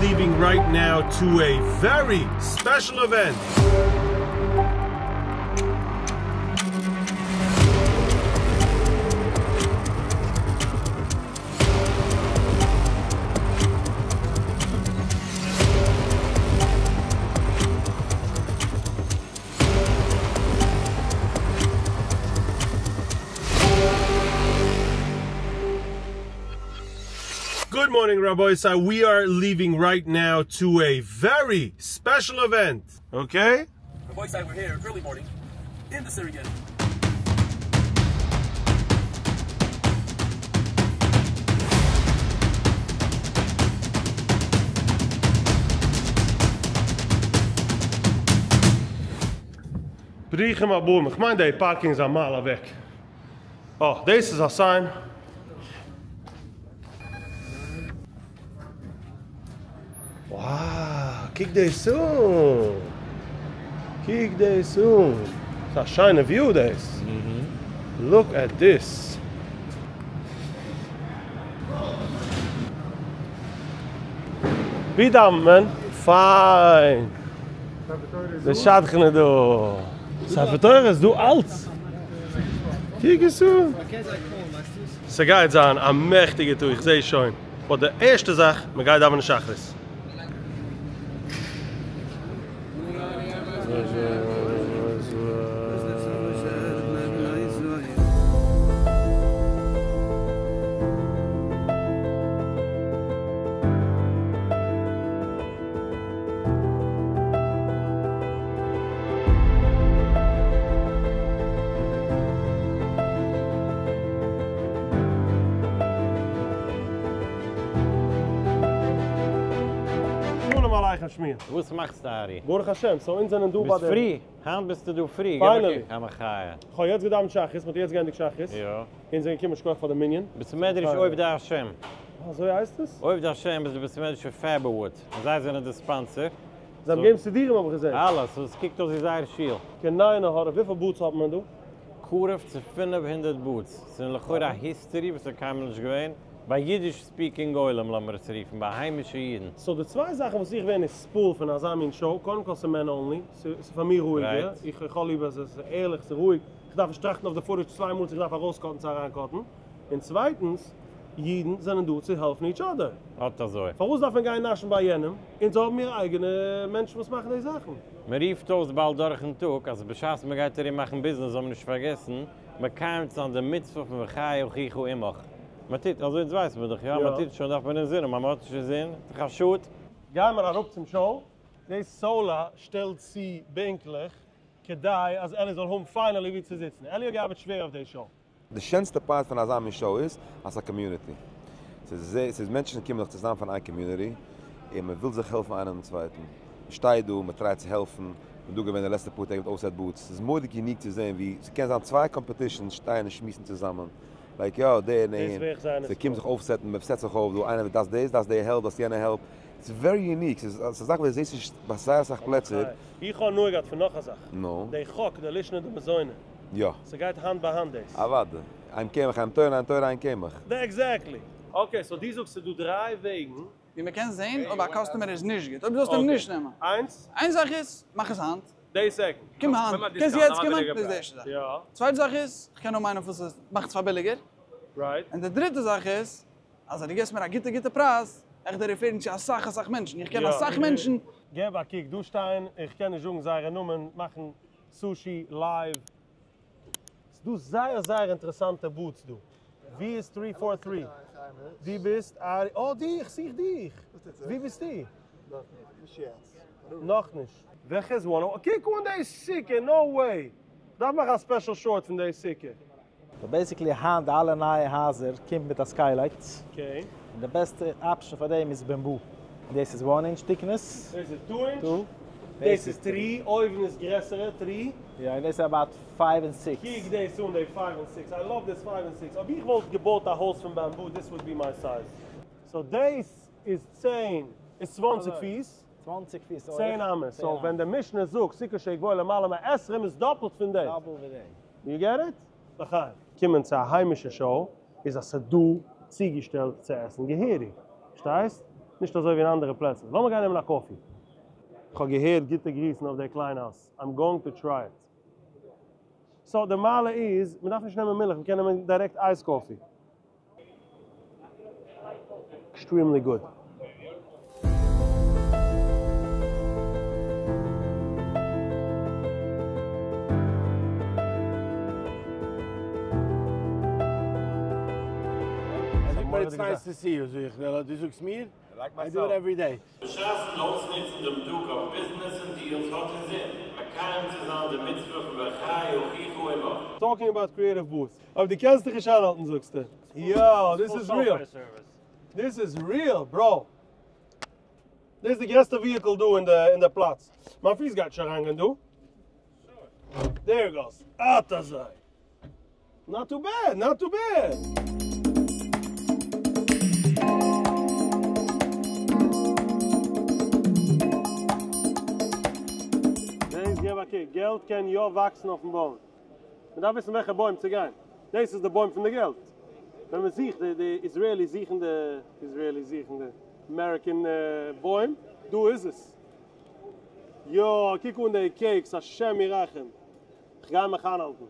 leaving right now to a very special event. Good morning רבותי, we are leaving right now to a very special event, okay? רבותי we're here early morning אין די Serengeti. ברוכים הבאים, איך מיין די parking איז א מייל אוועק. אה, דאס איז א sign. Wow, קוק דאס אן! קוק דאס אן! ס'איז א שיינע view דאס! Look at this! ווי דאווענט מען? פיין! די שדכן איז דא! ספר תורה איז דא אלץ! קוק עס אן! ס'גייט זיין א מעכטיגע טאג, איך זעה שוין. But די ערשטע זאך, מ'גייט דאווענען שחרית. שלום עליכם שמואל. וואס מאכסטו ארי? ברוך השם, so אונז זענען דא ביי ביסט די. free? היינט ביסטו דא free? געב א Finally. קוק, א מחיה. כ'האב יעצט געדאווענט שחרית, מ'האט יעצט געענדיגט שחרית. יא. אונז זענען געקומען שכוח פאר די מנין. בית מדרש עובדי השם. אזוי הייסט עס? עובדי השם איז די בית מדרש פון Faberwood. און זיי זענען די sponsor. זיי האבן געגעבן סידורים האב איך געזען. אלעס, so עס קוקט אויס ווי זייער שול. קיין עין הרע, וויפיל booths האט מען דא? קרוב צו 500 booths. ס'איז לכאורה א history וואס איז קיינמאל נישט געווען. ביי אידיש speaking עולם לאמיר עס רופן, ביי היימישע אידן. So די צוויי זאכן וואס איך ווער נתפעל פון אזא מין show, קודם כל ס'איז men only, ס'איז פאר מיר רואיגער, איך האב ליב אז עס איז ערליך, ס'איז רואיג, איך דארף נישט טראכטן אויף די footage צוויי מאל צו איך דארף ארויס cut ן צו אריין cut ן, און צווייטנס, אידן זענען דא צו העלפן each other. אט אזוי. פארוואס דארף מען גיין נאשן ביי יענעם? אונז האבן מיר אייגענע מענטשן וואס מאכן די זאכן. מען רופט אויס באלד דורכן טאג אז בשעת מען גייט ארום מאכן ביזנעס זאל מען נישט פארגעסן מקיים צו זיין די מצוה פון וחי אחיך עמך. מען טוט, אזוי אונז ווייסן מיר דאך יא, מען טוט שוין דארף מען אינזין האבן, אז מען האט נישט אינזין, איז דאך א שאד. גיימער אראפ צום show, די סאלא שטעלט צו בענקלעך כדי אז אלי זאל האבן finally ווי צו זיצן, אלי האט געארבעט שווער אויף די show. די שענסטע part פון אזא מין show איז אז ס'איז א community. ס'איז מענטשן קומען זיך צוזאם פון איין community און מ'וויל זיך העלפן איינער דעם צווייטן. מ'שטייט דא, מ'טרייט צו העלפן. כ'בין דא געווען די לעצטע פאר טעג מיט אויסעט booths. ס'איז מורא'דיג unique צו זען ווי ס'קען זיין צוויי competitions שטייען און שמועסן צוזאמען. Like יא, דער און אהין. ס'קומט זיך אויפסעטן, מ'סעט זיך אויף דא, איינער דאס דאס, דאס די help, דאס יענע help. ס'איז very unique. ס'איז א זאך וואס דו זעסט נישט ביי זייער אסאך פלעצער. איך האב הנאה געהאט פון נאך א זאך. נו? די חק, די לישנא דמזונא. יא. ס'גייט האנט ביי האנט דאס. אוודאי. אין קמח אין תורה אין תורה אין קמח. די exactly. Okay, so דו זאגסט ס'איז דא דריי וועגן. ווי מ'קען זעהן אויב א customer איז נישט גוט, אויב דו זאלסט אים נישט נעמען. איינס. איין זאך איז, מאך עס היינט. די second. קום היינט. קענסט יעצט קומען? דאס איז די ערשטע זאך. יא. צווייטע זאך איז, כ'קען נאר מיינען וואס עס מאכט עס פאר ביליגער. Right. און די דריטע זאך איז, אז אז דו גיבסט מיר א גוטע גוטע פרייז, איך דיר refer ן צו אסאך אסאך מענטשן, איך קען אסאך מענטשן. געב א קוק, דא שטייען, איך קען נישט זאגן זייערע נאמען, מאכן sushi live. ס'דא זייער זייער אינטערעסאנטע booths דא. ווי איז three four three? דו ביסט ארי? אה דיך! זוך דיך! ווי ביסטו? נאכנישט. וועלכע איז one oh? קוק אן די סוכה! No way! כ'דארף מאכן א special short פון די סוכה. So basically היינט די אלע נייע הייזער קומט מיט א skylight. Okay. און די בעסטע option פאר דעם איז bamboo. דאס איז one inch thickness. דאס איז two inch. דאס איז three, אויבן איז גרעסערע, three. יא, און דאס איז about five און six. קוק דאס אן די five און six, I love this five און six, אויב איך וואלט געבויט א הויז פון bamboo this would be my size. So דאס איז 10, איז 20 פיס. 20 פיס אויך. 10 אמות, so ווען די משנה זאגט סוכה שגבוהה למעלה מעשרים איז דאפלט פון דעם. Double ווי דעם. You get it? לחיים. קומען צו א היימישע show איז אז ס'דא צוגעשטעלט צו עסן געהעריג. פארשטייסט? נישט אזוי ווי אין אנדערע פלעצער. לאמיר גיין נעמען א coffee. כ'האב געהערט גוטע גריסן אויף דער קליין האוז. I'm going to try it. So די מעלה איז, מ'דארף נישט נעמען מילך, מ'קען נעמען direct ice coffee. Extremely good. But it's nice to see you, זאג איך, דו זאגסט מיר? I do it every day. בשעת'ן אויסנוצן דעם טאג אויף ביזנעס און deals האט אינזין מקיים צו זיין די מצוה פון וחי אחיך עמך. Talking about creative booth. אבער דו קענסט דיך נישט איינהאלטן זאגסטו. Yo, this is real. This is real, bro. דאס איז די גרעסטע vehicle דא אין די אין די פלאץ. מיין פיס גייט נישט אריינגיין דא. There goes. אט אזוי. Not too bad, not too bad. דאס געב א קוק, געלט קען יא וואקסן אויפן בוים. מען דארף וויסן וועלכע בוים צו גיין. דאס איז די בוים פון די געלט. ווען מען זוכט די די Israeli זוכן די Israeli זוכן די American בוים, דא איז עס. יא, קוק אן די cakes, השם ירחם. כ'גיי מיך איינהאלטן.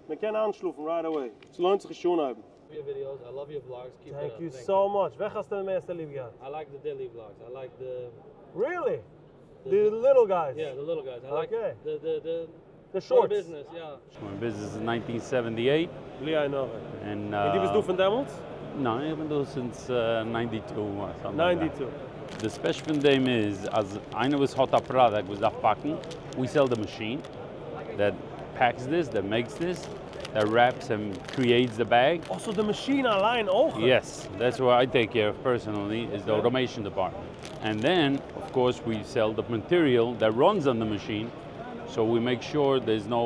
מען קען איינשלאפן right away. ס'לוינט זיך נישט צו אנהייבן. Your videos, I love your vlogs, keep it up. Thank you so much. וועלכע האסטו די מערסטע ליב געהאט? I like the daily vlogs, I like the Really? The little guys? Yeah, the little guys. I like the the the The shorts. business, yeah. My business is 1978. בלי עין הרע. און און דו ביסט דא פון דעמאלטס? ניין, איך בין דא since 92 or something like that. 92. די special פון דעם איז אז איינער וואס האט א product וואס דארף פאקן, we sell the machine that packs this, that makes this, that wraps and creates the bag. אה so די מאשין אליין אויך? Yes, that's what I take care of personally is the automation department. And then of course we sell the material that runs on the machine, so we make sure there's no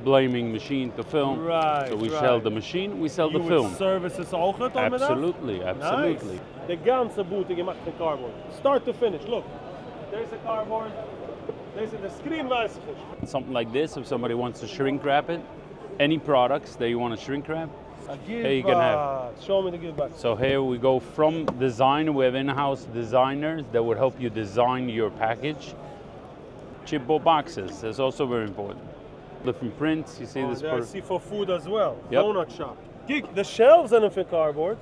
blaming machine to film. Right, So we sell right. the machine, we sell the You film. would service עס אויך אויב מען דארף? Absolutely, absolutely. Nice. די גאנצע booth איז געמאכט פון cardboard. Start to finish, look. There's a cardboard. There's the screen ווייס איך נישט. Something like this, if somebody wants to shrink wrap it, any products that you want to shrink wrap, A gift here you can have. box. Show me the gift box. So here we go from design. We have in-house designers that would help you design your package. Chipboard boxes, that's also very important. Different prints, you see Oh, this. there I see for food as well. Yep. Donut shop. Geek, the shelves are in cardboard.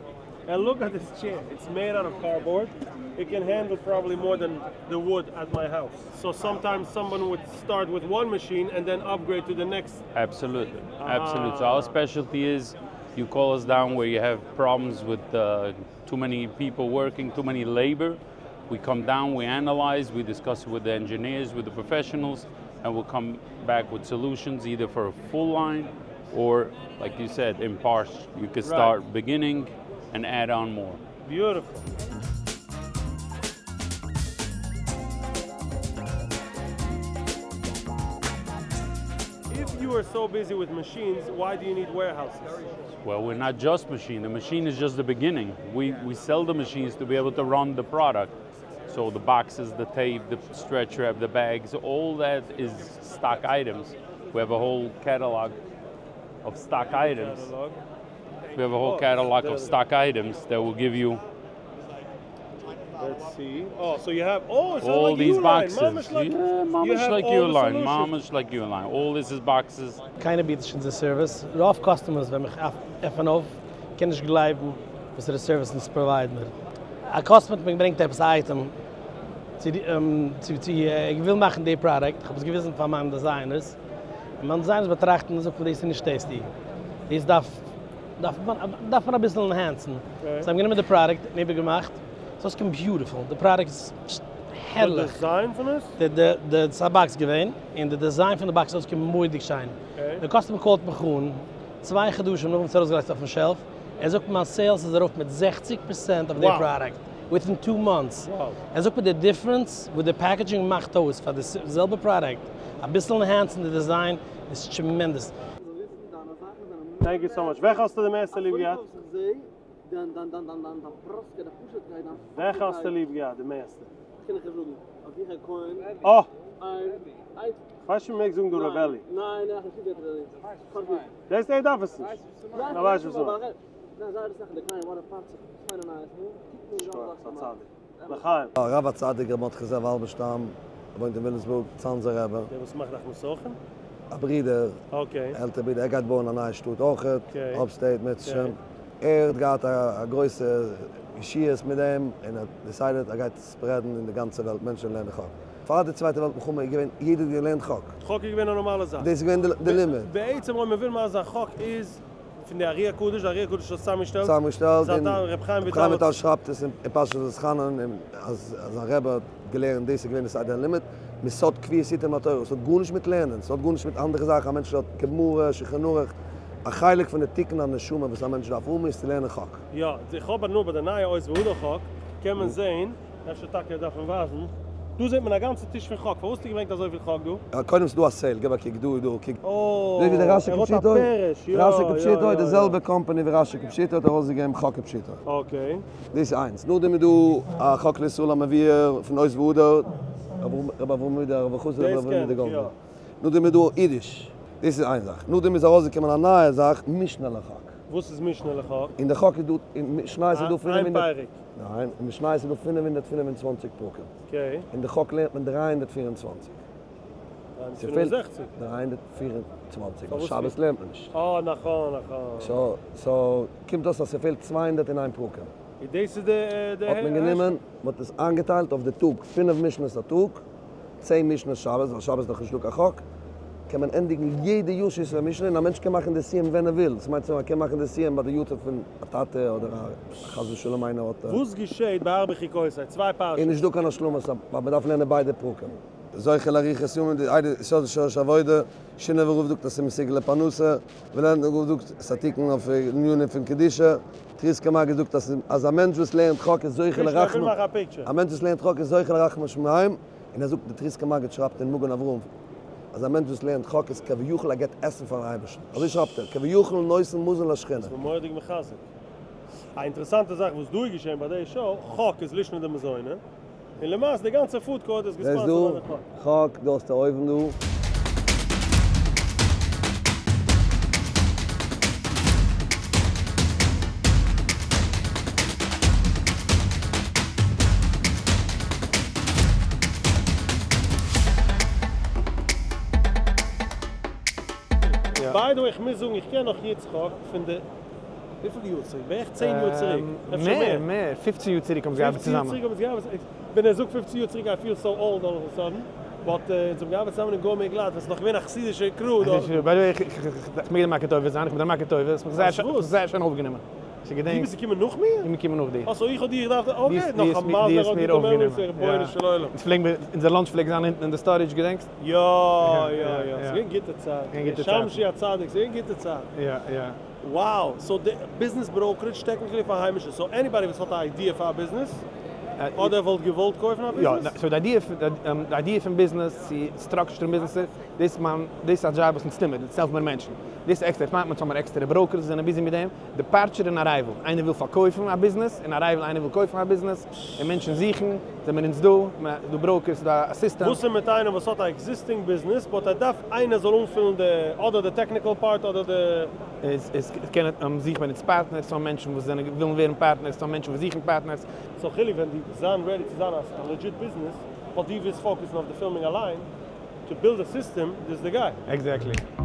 And look at this chair. It's made out of cardboard. It can handle probably more than the wood at my house. So sometimes someone would start with one machine and then upgrade to the next. Absolutely, absolutely. So our specialty is you call us down where you have problems with too many people working, too many labor. We come down, we analyze, we discuss with the engineers, with the professionals, and we'll come back with solutions either for a full line or, like you said, in parts. You could Right. start beginning and add on more. Beautiful. If you are so busy with machines, why do you need warehouses? Well, we're not just machine. The machine is just the beginning. We sell the machines to be able to run the product. So the boxes, the tape, the stretch wrap, the bags, all that is stock items. We have a whole catalog of stock items. Catalog. We have a whole Oh, catalog there of it is. stock items that will give you Let's see. Oh, so you have, oh, it's all like these Uline. boxes. Mamish like, Yeah, you mamish have like all the Uline. solutions. Mamish like Uline. All this is boxes. קיינער ביט נישט אונזער service. רוב customers, ווען מיך עפענען אויף, קען נישט גלייבן, וואס דער service אונז provide מיר. א customer האט מיר געברענגט עפעס item, צו די, צו, צו, איך וויל מאכן די product. איך האב עס געוויזן פאר מיינע designers. און מיינע designers באטראכטן און זאגן, דאס איז נישט tasty. דאס דארף מען א ביסל enhancen. Okay. So I'm גענומען די product, נעבעך געמאכט. So it's beautiful. The product is הערליך. The design פון עס? די, די, די box געווען, און די design פון די box איז מורא'דיג שיין. Okay. דער customer callט מיך אן, צוויי חדשים נאך דעם ארויסגעלייגט אויפן shelf. ער זאגט, מיין sales איז ארויף מיט 60% of their Wow. product within 2 months. Wow. ער זאגט מיר, the difference with the packaging מאכט אויס פאר די זעלבע product, א ביסל enhancing the design is tremendous. Thank you so much. וועלכע האסטו די מערסטע ליב געהאט? וועלכע האסטו ליב געהאט, די מערסטע? Oh! ווייסט דו, מעגסט זאגן, דו רעבעלי. ניין, ניין, איך וויל נישט. דאס איז דארף עס נישט. נא, ווייסט וואס. ניין, זאג דאס נאך, די קליינע, וואטע פארט, קליינע נייעס, נו? שכוח, ס'א צדיק. לחיים. הרב הצדיק ר' מרדכי זאב האלבערשטאם וואוינט אין וויליאמסבורג, צאנזער רבי. דער וואס מאכט דאך מסכים? א ברודער, okay. עלטער ברודער, ער גייט בויען א נייע שטאט אויכעט, upstate מירצעשעם. ער האט געהאט א גרויסע ישועות מיט דעם, און ער האט decided ער גייט spread ן אין די גאנצע וועלט מענטשן לערנען חק. פאר די צווייטע וועלט מלחמה איז געווען יעדער האט געלערנט חק. חק איז געווען א נארמאלע זאך. דאס איז געווען די לימוד. בעצם אויב מען וויל מסביר זיין חק איז פון די ארי הקדוש, די ארי הקדוש האט צוזאמגעשטעלט, צוזאמגעשטעלט, זיין און טאטע רבי חיים רבי חיים וויטאל וויטאל שרייבט עס אין פרשת ואתחנן אז זיין רבי האט געלערנט דאס איז געווען די סדר הלימוד, מסוד קביעות עתים לתורה, ס'האט גארנישט מיט לערנען, ס'האט גארנישט מיט אנדערע זאכן, א מענטש האט גמרא, שולחן ערוך, א חלק פון די תיקון הנשמה וואס א מענטש דארף האבן איז צו לערנען חק. יא, איך האב הנאה ביי די נייע עוז והדר חק קען מען זעהן, אפשר טאקע דארף מען ווייזן, דא זעט מען א גאנצע טיש פון חק, פארוואס האסטו געברענגט אזויפיל חק דא? קודם ס'דא א sale, געב א קוק דא איז דא, קוק. אוי, דא ווי די רשי ער האט א כפשוטו, פירוש, יא, רשי יא, כפשוטו, יא, די יא. זעלבע קאמפאני ווי רשי כפשוטו האט ארויסגעגעבן חק כפשוטו. okay. דאס איז איינס. נאכדעם איז דא א חק לישראל המבואר פון עוז והדר, רבי אברהם ווידער, רבי חסד רבי דאס אברהם קען ווידער איך, יא. גאלדבערג. נאכדעם איז דא אידיש. דאס איז איין זאך. נאכדעם איז ארויסגעקומען א נייע זאך, משנה לחק. וואס איז משנה לחק? אין די חק איז דא, אין משניות איז דא פינף איין הונדערט. פרק. ניין, אין משניות איז דא 525 פרקים. okay. אין די חק לערנט מען 324. 365. 324, ווייל שבת לערנט מען נישט. אה, נכון, נכון. so, so, קומט אויס אז ס'פעלט 201 פרקים. און דאס איז די. האט מען גענומען, מ'האט עס איינגעטיילט אויף די טאג, פינף משניות א טאג, 10 משניות שבת, ווייל שבת איז דאך נישטא קיין חק, קען מען ענדיגן יעדע יאר שית משנה, און א מענטש קען מאכן די סיום ווען ער וויל. דאס מיינט צו זאגן, ער קען מאכן די סיום ביי די יארצייט פון א טאטע אדער א חס ושלום איינער האט א. וואס געשעט ביי ארבע חוקותי? צוויי פרשות. איז נישטא קיין השלמות, ווייל מ'דארף לערנען ביידע פרקים. זוכה לאריכות ימים, די איידער יסוד ושורש העבודה, שינאווער רב זאגט אז ס'איז מסוגל לפרנסה, ווילענדער רב זאגט ס'איז א תיקון אויף ענינים פון קדושה, טריסקער מגיד זאגט אז אז א מענטש וואס לערנט חק איז זוכה לרחמים, א מענטש וואס לערנט חק איז זוכה לרחמי שמים, און ער זאגט די טריסקער מגיד שרייבט אין מגן אברהם אז א מענטש וואס לערנט חק איז כביכול ער געבט עסן פארן אייבערשטן, אזוי שרייבט ער, כביכול נותן מזון לשכינה. דאס איז מורא'דיג מחזק. א אינטערעסאנטע זאך וואס דא איז געשען ביי די show, חק איז לישנא דמזונא, און למעשה די גאנצע food court איז דאס דא, גע sponsored דורך חק. חק, דא האסטו אויבן דא. by the way איך מוז זאגן איך קען נאך יצחק פון די וויפיל יאר צוריק? בערך 10 יאר צוריק? אפשר מער? מער, מער, 15 יאר צוריק האבן זיי געארבעט צוזאמען. 15 יאר צוריק האבן זיי געארבעט, ווען ער זאגט 15 יאר צוריק I feel so old all of a sudden, but אונז האבן געארבעט צוזאמען אין גארמעי גלאט ווען ס'איז נאך געווען א חסידישע crew דארט. ביי די וועי, איך מעג דיר מכיר טובה זיין, איך בין דיר מכיר טובה, האסט מיך זייער שיין אויפגענומען. דו ביסט געקומען נאך מיר? איך בין געקומען נאך דיר. אה, so איך האב דיר געדארפט, okay, נאך א מזל ער האט גוטע memories, רבונו של עולם. אונז פלעגן מיר, אונזער lunch פלעגט זיין אונטן אין די storage, געדענקסט? יא, יא, יא, ס'איז געווען גוטע צייט. שמשי הצדיק, ס'איז געווען גוטע צייט. יא, יא. Wow, so די business brokerage technically פאר היימישע, so anybody וואס האט א idea פאר א ביזנעס, אדער וואלט געוואלט קויפן א ביזנעס? יא, so די idea, די idea פון ביזנעס צו structure ן ביזנעסער, דאס מיין, דאס איז א דזשאב וואס אונז טוען מיר, דאס העלפן מיר מענטשן. דאס עקסטער, עס מיינט מען האבן עקסטערע brokers וואס זענען busy מיט דעם, departure און arrival, איינער וויל פארקויפן א ביזנעס, און arrival איינער וויל קויפן א ביזנעס, און מענטשן זוכן, זענען מיר אונז דא, דא brokers, דא א סיסטעם. וואס איז מיט איינער וואס האט א existing ביזנעס, but ער דארף איינער זאל אנפילן די, אדער די technical part אדער די. עס עס קען זוכט מען אונז partners, ס'דא מענטשן וואס זענען ווילן ווערן partners, ס'דא מענטשן וואס זוכן partners. so חילוק ווען די זיין ready צו זיין א legit ביזנעס, but די ווילסט focus ן אויף די filming אליין, to build a system, דאס איז די guy. Exactly.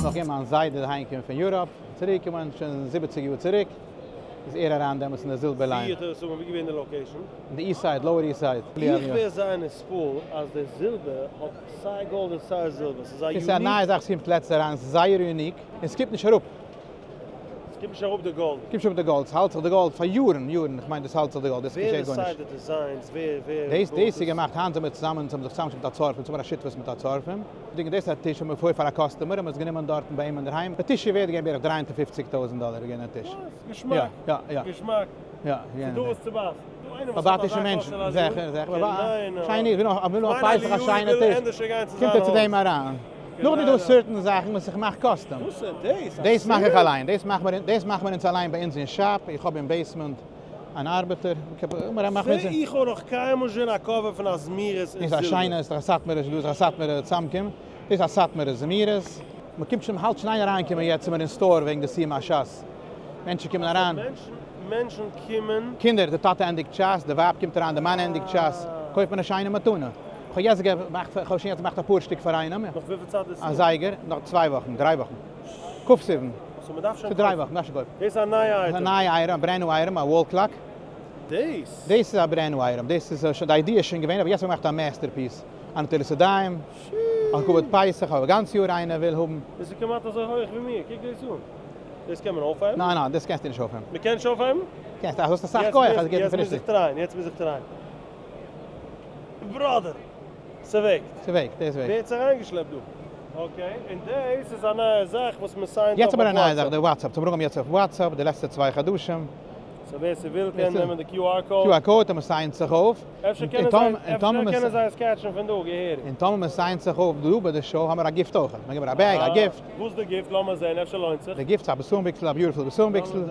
נאך געווען מיין זיידע אהיימגעקומען פון Europe, צוריקגעקומען שוין 70 יאר צוריק, איז ער אריין דעמאלטס אין די זילבער line. ווי האט ער עס אנגעהויבן? ווי געווען די location? אין די east side, lower east side. איך ווער זייער נתפעל אז די זילבער האט סיי גאלד און סיי זילבער, ס'איז א ס'איז א unique. נייע זאך, ס'קומט לעצט אריין, ס'איז זייער unique, און ס'קומט נישט אראפ. ס'קומט נישט אראפ די גאלד. ס'קומט נישט אראפ די גאלד, ס'האלט זיך די גאלד פאר יארן, יארן, איך מיין דאס האלט זיך די גאלד, דאס ווער געשעט גארנישט. decide די designs, ווער ווער דאס בויט דאס עס? איז געמאכט היינט זעמיר צוזאמען, אונז האבן זיך צוזאמגעשטעלט מיט א צורפים, אונז האבן א שותפות מיט א צורפים. דינג דאס א טיש האבן מיר פאר פאר א customer האבן מיר עס גענומען דארטן ביי אים אינדערהיים, די טיש איז ווערט געווען בערך 350 טויזנט דאלער געווען א טיש. וואס? געשמאק! יא יא. געשמאק! יא ס'איז דא וואס צו בייסן. דא איינער וואס האט באבאטישע אזא מענטשן, כושר זעכער, זעכער, ניין, שיינע, איך וויל נאר, איך וויל נאר כ'מיין פסח א אליהו שיינע וויל טיש, ענדערש גיין צו קומט זיין ער צו דעם הויז. אריין. נאכדעם איז דא certain זאכן וואס איך מאך custom. וואס איז דאס? א דאס מאך איך סירופ? אליין, דאס מאכן מיר, דאס מאכן מיר אונז אליין ביי אונז אין shop, איך האב אין basement אן ארבעטער, זע איך האב נאך קיינמאל נישט געזען א cover פון א זמירות אין דאס איז א זילבער. שיינע, איז דאך א סאטמארע, דא איז א סאטמארע צאמקום, דאס איז א סאטמארע זמירות. מען קומט שוין, מען האלט שוין איין אריינקומען יעצט צו מיר אין store וועגן די סיום הש"ס, מענטשן קומען אריין. מענטשן קומען. קינדער, די טאטע ענדיגט ש"ס, די ווייב קומט אריין, די מאן ענדיגט ש"ס, קויפט מען א שיינע מתנה. איך האב יעצט געמאכט, איך האב שוין יעצט געמאכט אפאר שטיק פאר איינעם. נאך וויפיל צייט איז א זייגער, נאך צוויי וואכן, דריי וואכן. כ' סיוון. so מען דארף שוין קויפן. דריי וואכן, מ'דארף שוין קויפן. דאס איז א נייע אייטעם. א נייע item, א brand new item, א wall clock. דאס? דאס איז א brand new item, דאס איז שוין, די idea איז שוין געווען, אבער יעצט האב איך געמאכט א masterpiece. א נטילת ידיים, א כבוד פסח, א גאנץ יאר איינער וויל האבן. דאס איז כמעט אזוי הויך ווי מיר, קוק דאס אן. דאס קען מען אויפהייבן? ניין ניין, דאס קענסטו נישט אויפהייבן. מען קען נישט אויפהייבן? קענסט, האסט אסאך כח אז געבן יעצט מוז איך try ען, יעצט מוז איך try ען. brother! ס'וועגט. ס'וועגט, דאס וועגט. ווער האט זיך אריינגעשלעפט דא? okay, און דאס איז א נייע זאך וואס מען sign ט יעצט אויף אבער א אויף נייע זאך, WhatsApp. די WhatsApp, צו ברוך יעצט אויף WhatsApp די לעצטע צוויי חדשים. so ווער ס'וויל קען נעמען די QR code. QR code און מען sign ט זיך אויף. אפשר קענען זיי אפשר קענען זיי עס catch ן פון דא געהעריג. און טאמער מען sign ט זיך אויף דא ביי די show האמער א gift אויך. מען גיבט א bag, א gift. וואס די gift? לאמיר זען, אפשר לוינט זיך. די gift איז א בשמים ביקסל, א beautiful בשמים ביקסל.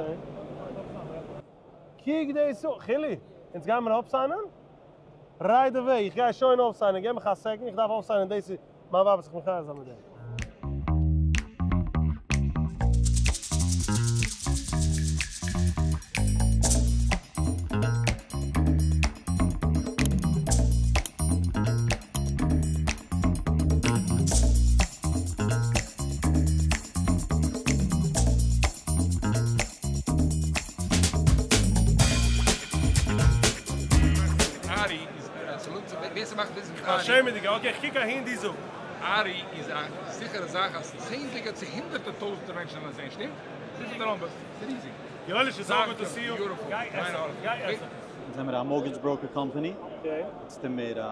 קוק דאס אן, חילי, אונז גיימער אויפ sign ען? right away, איך גיי שוין אויפ sign ען, געב מיך א second, איך דארף אויפ sign ען דאס איז, מיין ווייב וועט זיך מחיה זיין מיט דעם. ארי איז אבסאלוט ווער ס'מאכט ביזנעס מיט ארי. א שעמעדיגע, okay איך קוק אהין דו זאג. ארי איז א זיכערע זאך אז צענדליגער צו הונדערטער טויזענטער מענטשן וועלן עס זען, שטימט? וויפיל די numbers? ס'איז ריזיג. יואליש איז so good to see you. גיי עסן, גיי עסן. אונז זעמיר א mortgage broker company, אונז טוהן מיר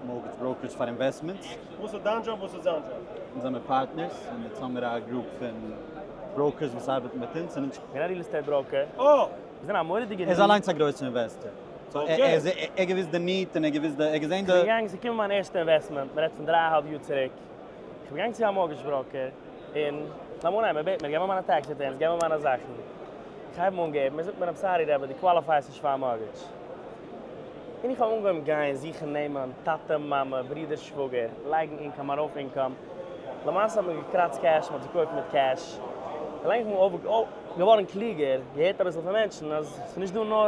mortgage brokerage פאר investments. וואס איז דיין דזשאב וואס איז זיין דזשאב? אונז זעמיר partners און יעצט האמיר א group פון brokers וואס ארבעטן מיט אונז און אונז. געווען א real estate broker. אה! געזען א מורא'דיגע ער איז אליינס א גרויסע investor. so ער האט געוויסט די need און ער האט געוויסט די, ער האט געזען די. כ'בין געגאנגען, ס'איז געקומען מיין ערשטע investment, מ'רעדט פון דריי אהאלב יאר צוריק. כ'בין געגאנגען צו א mortgage broker און לאמיר אנהייבן, ער בעט מיר, געב מיר מיינע tax returns, געב מיר מיינע זאכן. איך הייב אים אן געבן, ער זאגט מיר, I'm sorry רבי, דו qualify סט נישט פאר א mortgage. און איך האב אנגעהויבן גיין זוכן נעמען, טאטע, מאמע, ברודער, שוואגער, לייגן income, ארויף income. למעשה האט מען געקראצט cash, מען האט געקויפט מיט cash. ווילאנג איך בין געווארן קלוגער, געהערט אביסל פון מענטשן אז ס'איז נישט דא נאר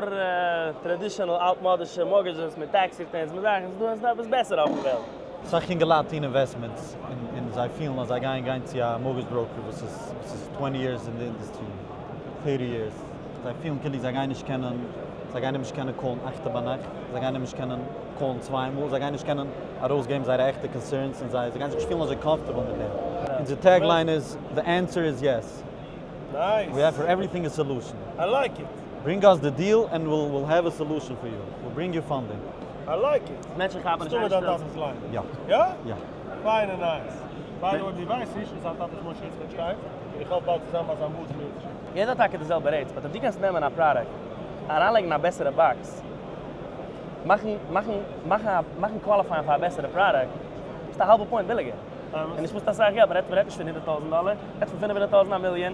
traditional אלטמאדישע mortgages מיט tax returns מיט זאכן, ס'איז דא עפעס בעסער אויפן וועלט. אסאך יונגעלייט טוען investments און זיי פילן אז זיי גייען גיין צו א mortgage broker וואס איז וואס איז twenty years אין די industry, thirty years, זיי פילן כאילו זיי גייען נישט קענען, זיי גייען אים נישט קענען call ן אכטע ביינאכט, זיי גייען אים נישט קענען call ן צוויי מאל, זיי גייען נישט קענען ארויסגעבן זייערע עכטע concerns און זיי גייען זיך נישט פילן אזוי comfortable מיט דעם. אונזער tagline איז, The answer is yes. Nice. We have for everything a solution. I like it. Bring us the deal and we'll we'll have a solution for you. We'll bring you funding. I like it. מענטשן כאפן נישט ס'דא מיט דיין טאטע'ס line? יא. יא? יא. פיין און nice. By the way דו ווייסט נישט איז זיין טאטע'ס משה יצחק שטיין, און איך האף באלד צו זיין ביי זיין booth מיט. יעדער האט טאקע די זעלבע rates, but אויב דו קענסט נעמען א product, אריינלייגן א בעסערע box, מאכן מאכן מאכן א מאכן qualify ען פאר א בעסערע product, ביסטו א האלבע point ביליגער. און נישט מוזט אסאך געלט, מ'רעדט מ'רעדט נישט פון הונדערט טויזנט דאלער, מ'רעדט פון פינף הונדערט טויזנט א מיליאן,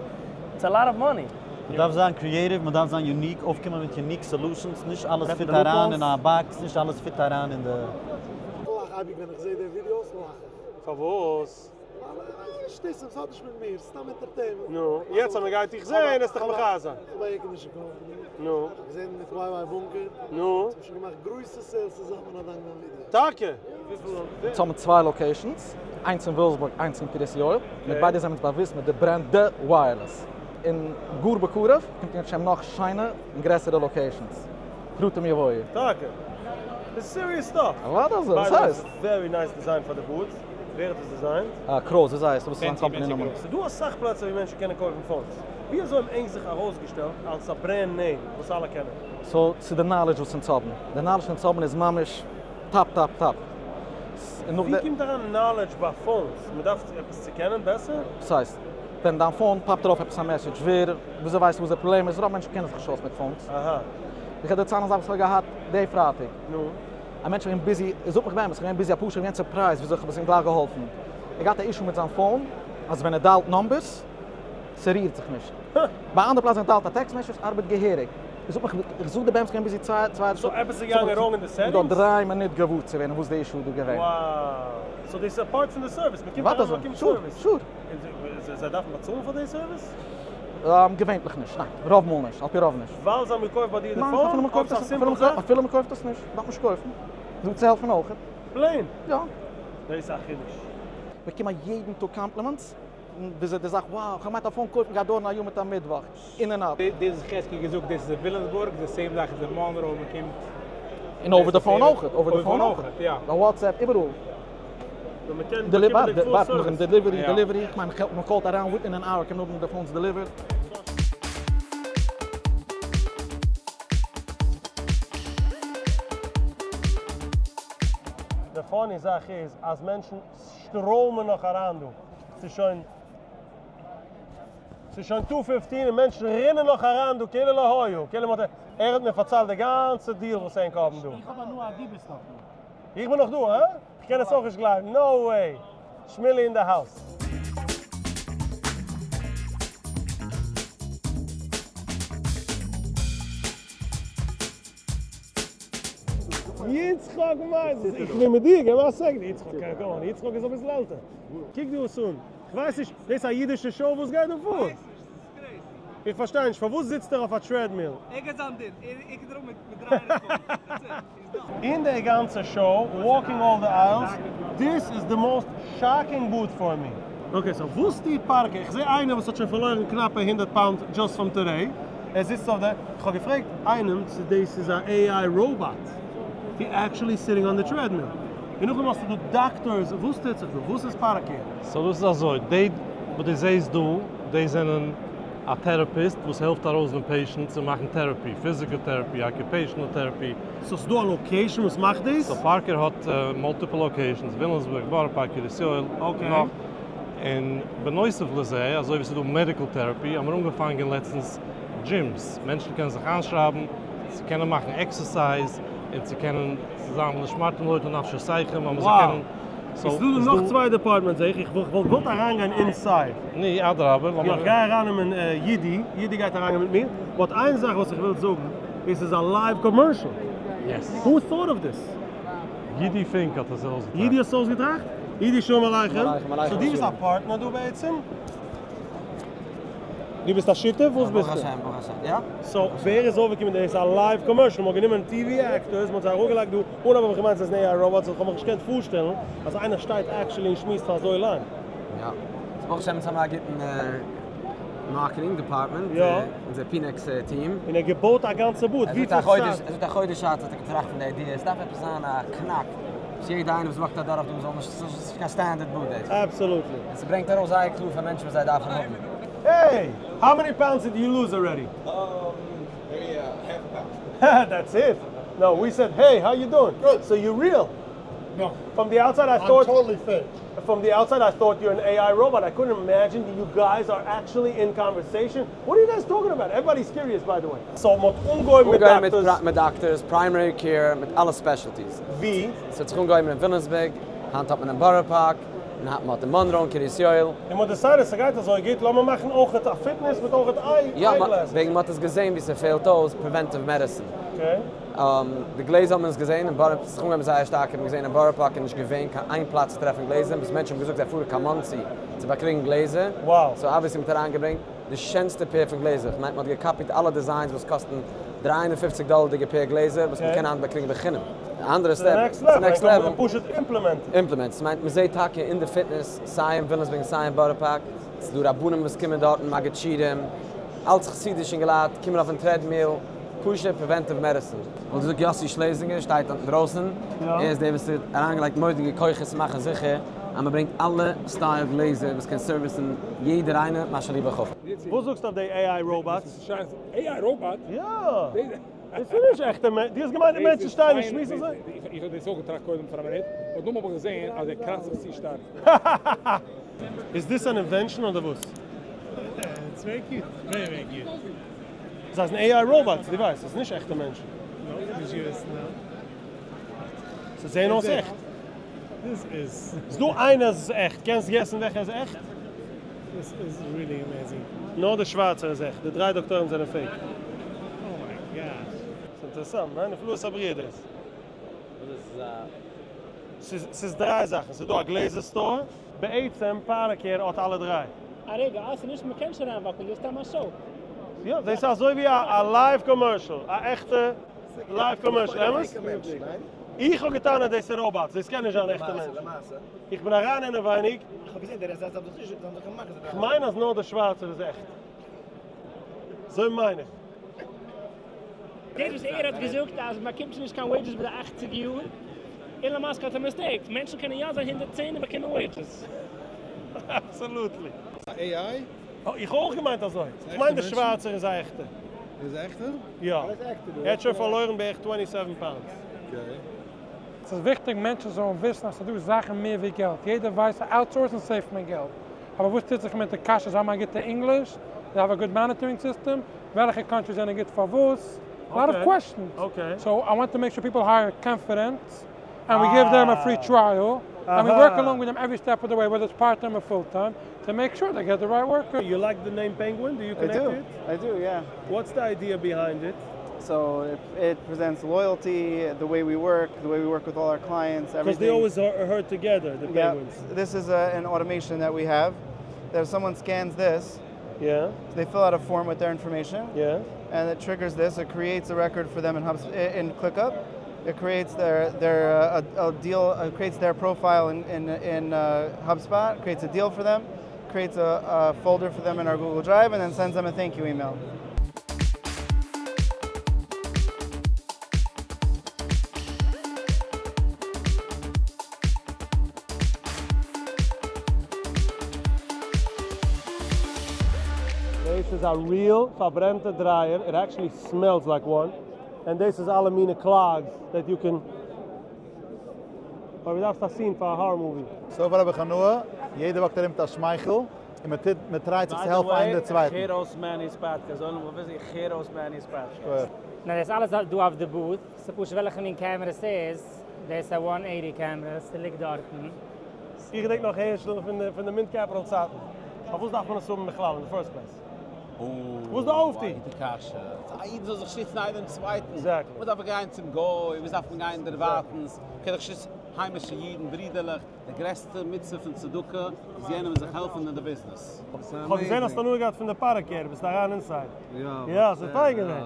it's a lot of money. מ'דארף זיין creative, מ'דארף זיין unique, אויפקומען מיט unique solutions, נישט אלעס fit אריין אין א box, נישט אלעס fit אריין אין די. איך לאך אייביג ווען איך זעה די videos לאך איך. פארוואס? ווייל שטותים, ס'האט נישט מיט מיר, סתם entertainment. נו, יעצט אז מ'גייט דיך זעהן עסט דיך מחיה זיין. איך האב א air condition company. נו. איך האב געזעהן מיט YY בונקער. נו. זיי האבן שוין געמאכט גרויסע sales צוזאמען אדאנק דיין ווידעא. טאקע? אונז האבן צוויי locations, איינס אין וויליאמסבורג איינס אין קרית יואל, מיט ביידע זענען אונז באוואוסט מיט די brand די Wireless, און גאר בקרוב קומט אם ירצה השם נאך שיינע און גרעסערע locations, פרטים יבואו. טאקע? ס'איז serious stuff! אוודאי אזוי, וואס הייסט? Very nice design פאר די booth, ווער האט עס designed? קרויס, וויאזוי הייסט ער? וואס איז זיין קאמפאני נאמען? ס'איז דא אסאך פלעצער ווי מענטשן קענען קויפן phones, ווי אזוי האבן ענק זיך ארויסגעשטעלט אלס א brand name וואס אלע קענען? So צו די knowledge וואס אונז האבן, די knowledge וואס אונז האבן איז ממש top top top. ווי קומט אריין knowledge ביי phones? מען דארף עפעס צו קענען בעסער? וואס הייסט? ווען דיין phone pop ט ארויף עפעס א message, ווער, וויאזוי ווייסטו וואס די פראבלעם איז? רוב מענטשן קענען זיך נישט אויס מיט phones. אהא. איך וועל דערציילן א זאך וואס איך האב געהאט די פרייטאג. נו? א מענטש איז געווען busy, ער זאגט מיך באמת, איך בין געווען busy אפאר שעה, איך בין געווען surprised וויאזוי איך האב עס אים גלייך געהאלפן. ער האט געהאט א issue מיט זיין phone, אז ווען ער dial ט numbers, ס'רירט זיך נישט. ביי אנדערע פלאץ ווען ער dial ט א text message ארבעט געהעריג. איך זאג מיך, איך זאג דיר באמת געווען busy צוויי צוויי So עפעס איז געגאנגען wrong אין די settings? דא דריי מינוט געוואר צו ווערן וואס די issue איז דא געווען. Wow. So דאס איז א part פון די service, מען קומט אריין מען באקומט service. Sure. און זיי דארפן באצאלן פאר די service? געווענליך נישט, ניין. רוב מאל נישט, על פי רוב נישט. ווייל זיי האבן געקויפט ביי דיר די phone? אויב ס'איז א simple זאך? אפילו מען קויפט עס נישט, דארף מען נישט קויפן. דא צו העלפן אויך. Plain? יא. דאס איז א חידוש. באקום א יעדן טאג compliments, וויאזוי די זאך, wow, כ'האב געמיינט א phone קויפן גייט דויערן א יאר מיט א מיטוואך, in and out. דאס איז חזקי געזאגט, דאס איז אין וויליאמסבורג, די same זאך איז אין מאנרא, מען קומט. און over the phone אויך, over the phone אויך, יא. ביי WhatsApp, איבעראל. ווארט נאך אין delivery, delivery, איך מיין מען call ט אריין within an hour קען מען האבן די phones delivered. די funny זאך איז אז מענטשן שטראמען נאך אריין דא, ס'איז שוין ס'איז שוין two fifteen און מענטשן רינען נאך אריין דא כאילו לא היה, כאילו מ'האט, ער האט מיר פארציילט די גאנצע deal וואס ענק האבן דא. איך האב הנאה אז דו ביסט נאך דא. איך בין נאך דא, הא? איך קען עס אויך נישט גלייבן, no way! שמילי אין די house. יצחק מייזעלס, איך בין מיט דיר, געב מיר א second, יצחק, come on, יצחק איז אביסל עלטער. קוק דיר עס אן, כ'ווייס נישט, דאס איז א אידישע show? וואס גייט דא פאר? איך פארשטיי נישט, פארוואס זיצט ער אויף א treadmill? ער גייט זיין דין, ער קומט אראפ מיט דריי רעקארדס, that's it, אין די גאנצע show, walking all the aisles, this is the most shocking booth for me. Okay, so וואס טוט פארקער? איך זעה איינער וואס האט שוין פארלוירן קנאפע הונדערט פאונד just from today. ער זיצט אויף די, איך האב געפרעגט איינעם צו דאס איז א AI robot, he actually sitting on the treadmill, און נאכדעם האסטו דא דאקטארס, וואס טוט זיך דא? וואס איז פארקער? So דאס איז אזוי, די וואס דו זעסט דא, די זענען א therapist וואס העלפט ארויס דעם patient צו מאכן therapy, physical therapy, occupational therapy. So ס'איז דא א location וואס מאכט דאס? So פארקער האט multiple locations, וויליאמסבורג, בארא פארק, קרית יואל, נאך. און בנוסף לזה, אזוי ווי ס'איז דא medical therapy, האבן מיר אנגעפאנגען לעצטנס gyms, מענטשן קענען זיך איינשרייבן צו קענען מאכן exercise, און צו קענען זיין ונשמרתם מאוד לנפשותיכם, אז מ'זאל קענען. Wow! איז דא נאך צוויי departments זעה איך, איך וואלט געוואלט אריינגיין inside. נו, אדרבה, לאמיר. יא, איך גיי ארייננעמען אידי, אידי גייט אריינגיין מיט מיר, but איין זאך וואס איך וויל זאגן, איז ס'איז א live commercial. Yes. Who thought of this? אידי פינק האט עס אויסגעטראכט. אידי האט עס אויסגעטראכט? אידי שלום עליכם. So דו ביסט א פארטנער דא בעצם? דו ביסט א שותף? וואס ביסטו? ברוך השם, ברוך השם, יא. So ווער איז אויפגעקומען דאס איז א live commercial, מ'האט גענומען TV actors, מ'האט זיי אראפגעלייגט דא, אנהייב האב איך געמיינט ס'איז AI robots, איך האב מיך נישט געקענט פארשטעלן אז איינער שטייט actually און שמועסט פאר אזוי לאנג. יא. So ברוך השם אונז האבן א גוטן marketing department, אונזער פינעקס team. און ער האט געבויט א גאנצע booth, וויפיל צייט? ער זאגט א חודש צייט האט ער געטראכט פון די idea, עס דארף עפעס זיין א קנאק, וואס יעדע איינער וואס walk ט אדורך דא זאל נישט, ס'איז נישט קיין standard booth דאס. Absolutely. און ס'ברענגט ארויס זייער קלאר פאר מענטשן וואס זיי דארפן האבן. Hey! How many pounds did you lose already? Maybe half a pound. That's it? No, we said hey, how you doing? Good. So you real? No. From the outside I I'm thought totally fake. From the outside I thought you're an AI robot. I couldn't imagine that you guys are actually in conversation. What are you guys talking about? Everybody's curious by the way. So מ'האט אנגעהויבן מיט דאקטארס. מיט דאקטארס, primary care, מיט אלע specialties. ווי? ס'האט זיך אנגעהויבן אין וויליאמסבורג, היינט האט מען אין בארא פארק, און היינט מ'האט אין מאנרא און קרית יואל. און מ'האט decided ס'גייט אזוי גוט, לאמיר מאכן אויכעט א fitness מיט אויכעט eye יא, glasses. וועגן מ'האט עס געזען ווי ס'פעלט אויס preventive medicine. Okay. די גלעזער האט מען עס געזען אין בארא, ס'איז אנגעהויבן זייער שטארק האט מען געזען אין בארא פארק איז נישט געווען קיין איין פלאץ צו טרעפן גלעזער ביז מענטשן האבן געזאגט זיי פארן קיין מאנסי צו באקריגן גלעזער, so obviously מ'האט אריינגעברענגט די שענסטע pair פון גלעזער, כ'מיין מ'האט גע copy ט אלע designs וואס קאסטן 350 דאלערדיגע pair גלעזער וואס מ'קען היינט באקריגן בחינם. די אנדערע step, next level. פשוט implement. Implement, ס'מיינט מ'זעט טאקע אין די fitness סיי אין וויליאמסבורג און סיי אין בארא פארק, ס'איז דא רבנים וואס קומען דארטן, מגיד שיעורים, אלץ חסידישע אינגעלייט קומען אויפן treadmill, פשוט preventive medicine. וואלט געזאגט יאסי שלעזינגער שטייט דארט אינדרויסן, ער איז דער וואס האט אריינגעלייגט מורא'דיגע כוחות צו מאכן זיכער אז מען ברענגט אלע style גלעזער וואס קען service ן יעדער איינער מה שליבו חפץ. וואס זאגסטו אויף די AI robots? AI robot? יא! דאס איז נישט עכטע מענטשן, דו האסט געמיינט די מענטשן שטייען און שמועסן אזוי? איך האב דאס אויך געטראכט קודם פאר א מינוט, but נאכדעם האב איך געזען אז ער קראצט זיך צו שטארק. איז this an invention אדער וואס? It's very cute, very very cute. זיי זענען AI robots, דו ווייסט, עס איז נישט עכטע מענטשן. זיי זעען אויס עכט. איז דא איינער אז עס איז עכט? קענסט guess ן וועלכער איז עכט? נאר דער שווארצער איז עכט, די דריי דאקטוירים זענען fake. gosh. ס'אינטערעסאנט, ניין? נפלאות הבריאה דאס. וואס איז א. ס'איז ס'איז דריי זאכן, ס'איז דא א גלעזער store, בעצם פארקער האט אלע דריי. א רגע, אה ס'איז נישט מ'קען נישט אריינוואקן, דאס איז סתם א show. יא, דאס איז אזוי ווי א live commercial, א עכטע live commercial, אמת? איך האב געטענה'ט דאס איז robots, דאס קען נישט זיין עכטע מענטשן. איך בין אריין אינעווייניג. כ'מיין אז נאר דער שווארצער איז עכט. אזוי מיין איך. דאס וואס ער האט געזאגט אז מען באקומט שוין נישט קיין wages ביי די אכציג יאר, אילאן מאסק האט א mistake, מענטשן קענען יא זיין 110 און באקומען wages. Absolutely. AI? איך האב אויך געמיינט אזוי. איך מיין דער שווארצער איז א עכטער. איז א עכטער? יא. ער האט שוין פארלוירן בערך 27 pounds. Okay. ס'איז וויכטיג מענטשן זאלן וויסן אז ס'איז דא זאכן מער ווי געלט, יעדער ווייסט אז outsourcing save ט מען געלט, אבער וואס טוט זיך מיט די קשיא, זיי האבן א גוטע English, זיי האבן א good monitoring system, וועלכע countries זענען גוט פארוואס, a lot of questions, so I want to make sure people hire confident, and we give them a free trial, and we work along with them every step of the way, whether it's part time or full time, to make sure they get the right worker. You like the name Penguin? Do you connect I do. it? I do, yeah. What's the idea behind it? So it, it presents loyalty, the way we work, the way we work with all our clients, Because everything. they always are herd together, the Yeah. penguins. This is a, an automation that we have. That if someone scans this, yeah, they fill out a form with their information. Yeah. And it triggers this. It creates a record for them in Hubs in ClickUp. It creates their their a, a deal. It creates their profile in in, in HubSpot. Creates a deal for them. Creates a, a folder for them in our Google Drive, and then sends them a thank you email. This is a real פארברענטע dryer. It actually smells like one. And this is אלע מיני clogs that you can... אבער דארפסט א scene פאר א horror movie. So far האב איך הנאה, יעדער walk ט ארום מיט א שמייכל, און מען טוט, מען try ט זיך צו העלפן איינער דער צווייטן. איך הער אויס Manny's podcast, זאל מען וויסן איך הער אויס Manny's podcast. נאר דאס אלעס דא אויף די booth, ס'פשוט וועלכע מין קעמערע ס'איז, דאס איז א 180 קעמערע, ס'ליגט דארטן. איך געדענק נאך הערשל פון די פון די Mint Capital צייטן. פארוואס דארף מען עס האבן בכלל אין די first place? וואס איז די אויפטו? א גוטע קשיא. א איד זאל זיך שטיצן איינער דעם צווייטן. Exactly. וואס דארף איך גיין צום גוי? וואס דארף מען גיין דערווייטנס? קען איך שטיצן היימישע אידן, ברידערלעך. די גרעסטע מצוה פון צדקה איז יענעם זיך העלפן אין די ביזנעס. כ'האב געזען האסט הנאה געהאט פון די פארקער, ביסט אריין inside. יא. יא, ס'איז פיין געווען.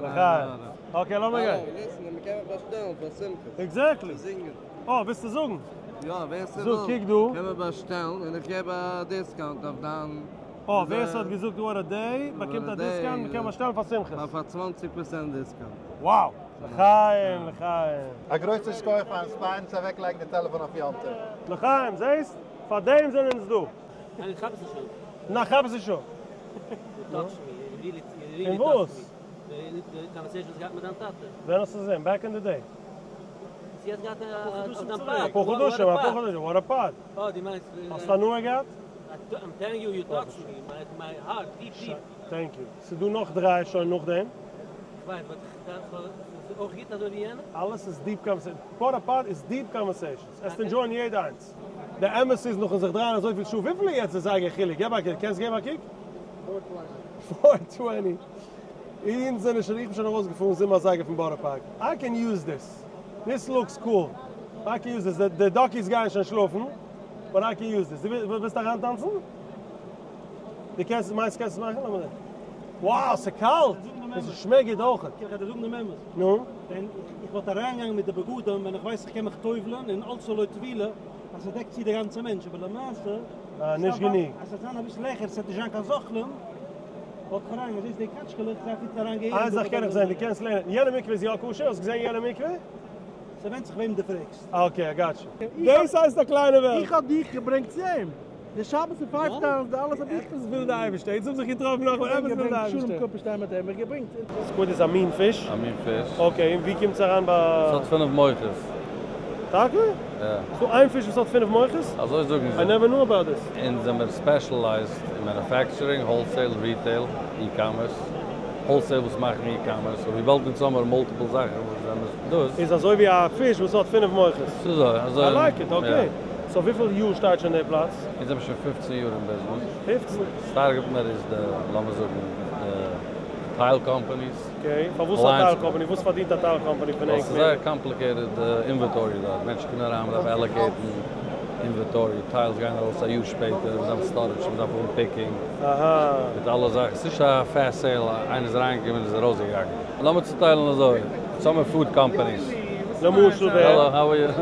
לחיים. Okay, לאמיר גיין. Listen, מ'קען מיך באשטעלן פאר שמחות. Exactly. צו זינגען. אה, ווילסטו זאגן? יא, ווער ס'וויל. זאג, קוק דא. קען מען באשטעלן און איך געב א discount אויף דיין. אה, ווער ס'האט געזאגט what a day באקומט א discount, מ'קען באשטעלן פאר שמחות. פאר 20% discount. Wow! לחיים, לחיים. א גרויסע שכוח פארן שפארן צו אוועקלייגן די טעלעפאן אויף יום טוב. לחיים, זעהסט? פאר דעם זענען אונז דא. ניין, איך כאפ עס נישט אן. ניין, כאפ עס נישט אן. You touch me, you really, you really פון וואס? touch me. די conversation וואס געהאט מיט דיין טאטע. ווען האסטו עס געזען? Back in the day. זי האט געהאט אויף דיין pod. אפאר חדשים, אפאר חדשים, what a pod. אה, דו מיינסט... האסט הנאה געהאט? I'm telling you, you touch me, my heart, deep, deep. Thank you. ס'איז דא נאך דריי שוין נאכדעם. כ'ווייס, but איך דארף, ס'איז אויך גוט אזוי ווי יענע? אלעס איז deep conversation. What a pod איז deep conversations. עסט enjoy ען יעדע איינס. די אמת איז נאכן זיך דרייען אזויפיל שעה, וויפיל איז יעצט די זייגער חילוק? געב א קוק, קענסט געבן א קוק? 4:20. אונז זענען שוין, איך בין שוין ארויסגעפארן זיבן אזייגער פון בארא פארק. I can use this. This looks cool. I can use this. די doggies גייען שוין שלאפן, but I can use this. דו ווילסט אריינטאנצן? דו קענסט, מיינסט קענסט עס מאכן? לאמיר זען. Wow, ס'קאלט! און ס'שמעקט גוט אויך. איך וועל דיר זאגן דעם אמת. נו? ווען איך וואלט אריינגעגאנגען מיט די בגדים, ווען איך ווייס איך קען מיך טובל'ן און אלץ לויט טבילה, אז ס'דעקט צו די גאנצע מענטש, אבער למעשה, אה, נישט גענוג. אז ס'וועט זיין אביסל העכער, ס'וועט נישט זיין קיין זוחלין, וואלט איך אריינגעגאנגען, זעסט די קאטשקעלעך, זיי פיטן אריין געהעריג. איין זאך קען איך זען, דו קענסט לערנען. יענע מקווה איז יא כשר? האסט געזען יענע מקווה? ס'ווענדט זיך וועם דו פרעגסט. Okay, I got you. דאס הייסט א קליינע וועלט. איך האב דיך געברענגט צו אים. די שבת אין Five Towns, די אלעס האב איך. עפעס וויל די אייבערשטער. יעצט האבן זיך געטראפן נאכאמאל, עפעס וויל די אייבערשטער. שלום קופערשטיין האט ער מיך געברענגט. Squid איז א מין פיש? א מין פיש. Okay, און ווי קומט עס אריין ביי. עס האט פינף מוחות. טאקע? יא. ס'דא איין פיש וואס האט פינף מוחות? אזוי זאגן זיי. I never knew about this. אונז זעמיר specialized אין manufacturing, wholesale, retail, e-commerce. Wholesale וואס מאכן e-commerce, so וויבאלד אונז האמיר multiple זאכן וואס זעמיר דאס. איז אזוי ווי א פיש וואס האט פינף מוחות. ס'איז אזוי, אזוי. I like it, okay. So וויפיל יאר שטייט שוין די פלאץ? אונז זעמיר שוין 15 יאר אין ביזנעס. 15? ס'טארגעט מיר איז די, לאמיר זאגן, די. Tile companies. Okay, פארוואס א tile company? וואס פארדינט א tile company פון ווייל ענק ס'איז מער? זייער complicated inventory דארט, מענטשן קומען אריין, מ'דארף allocate ן inventory, tiles גייען ארויס א יאר שפעטער, מ'דארף storage, מ'דארף האבן picking, מיט אלע זאכן, ס'איז נישט א fast sale, איינער איז אריינגעקומען און איז ארויסגעגאנגען. לאמיר צוטיילן אזוי, ס'האמיר food companies. למשל ווער? Hello, how are you?